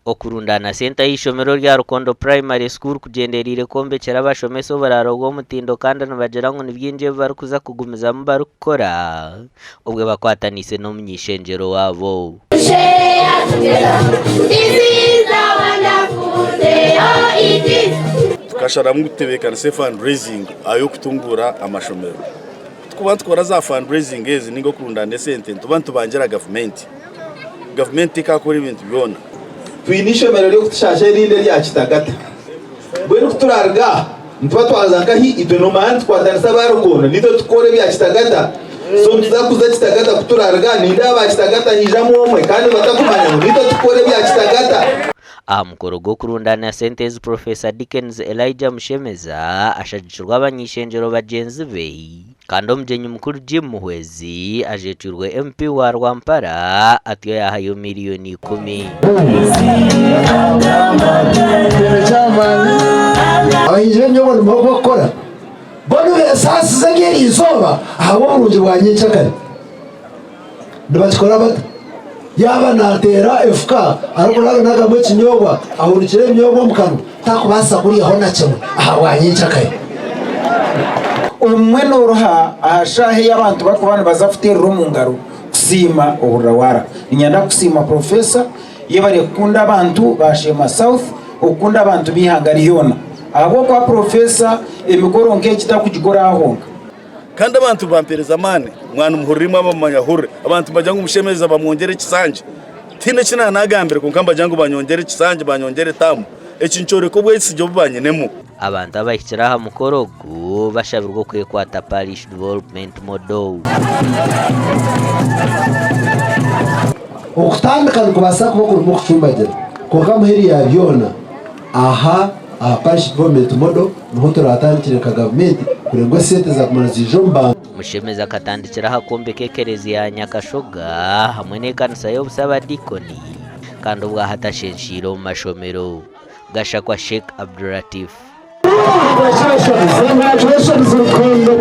Okurundaana sente aha ishomero rya Rukondo Primary School kugyendereire kwombekyera abashomesa oburaaro bw'omutindo kandi nibagira ngu ni bingi ebi barikuza kugumizamu barikukora obwo bakwataniise n'omuny'eishengyero waabo. Tukasharamu kutebeekanisa e-fundraising ey'okutunguura amashomero. Kutukuba nitukora za fundraising ezi ninga okurundaana esente nituba nitubangira gavumenti. Gavumenti tekakora ebintu byona. Twine eishomero ry'okutushaasha erindi erya Kitagata. Mbwenu ku turaaruga aha nituba twaza nkahi? Itwe noomanya nitukwatanisa aba Rukondo naitwe tukora ebya Kitagata. So nituza kuza Kitagata ku turaaruga aha nindeeba aba Kitagata haijamu omwe kandi batakumanya ngu naitwe tukora ebya Kitagata. Aha mukoro gw'okurundaana sente ezi Professor Dickens Elijah Mushemeza ashagikirwe abany'eishengyero bagyenzi be kandi omugyenyi mukuru Jim Muhwezi ajwekyirwe MP wa Rwampara atyo yaahayo miriyoni ikumi. Abahingi b'ebinyobwa nimuha ogw'okukora, bo nibesaasiza eby'eri izooba ahabw'oburungi bwa nyencakare. Nibakikora bata? Yaaba naateera efuka arikunaganagamu ekinyobwa, ahurikire ebinyobwa omu kanwa, takubaasa kuryaho na kimwe ahabwa nyencakare. Obumwe nooruha aha shaaha ei abantu barikuba nibaza kuteerera omu ngaro kusiima ohurira waaraha. Niinyenda kukusiima Professor, yebare kukunda abantu ba Sheema South, okukunda abantu b'eihanga ryona. Ahabw'okuba Professor emikoro nk'egi takugikora aha honka. Kandi abantu bampereza amaani, mwana muhurire imwe abamumanya hurire. Abantu nibagira ngu Mushemeza bamwongyere ekisanja. Tihaine eki naanagambire kwonka nibagira ngu banyongyere ekisanja, banyongyere taamu. Eki nikyoreka obwesigye obu banyinemu. Abantu abahikire aha mukoro ogu bashabirwe okwekwata Parish Development Model. Okutandika nikubaasa kuba kurimu okucumbagira, kwonka muheru ya byona, aha aha Parish Development Model niho turatandikire nka gavumenti kureba ngu esente zaguma niziija omu bantu. Mushemeza akatandikira aha kwombeka ekereziya ya Nyakashoga hamwe n'ekanisa y'obusabadiikoni kandi obwahati ashenshiire omu mashomero. Gashakwa Sheikh Abdulatif. Congratulations, congratulations Rukondo.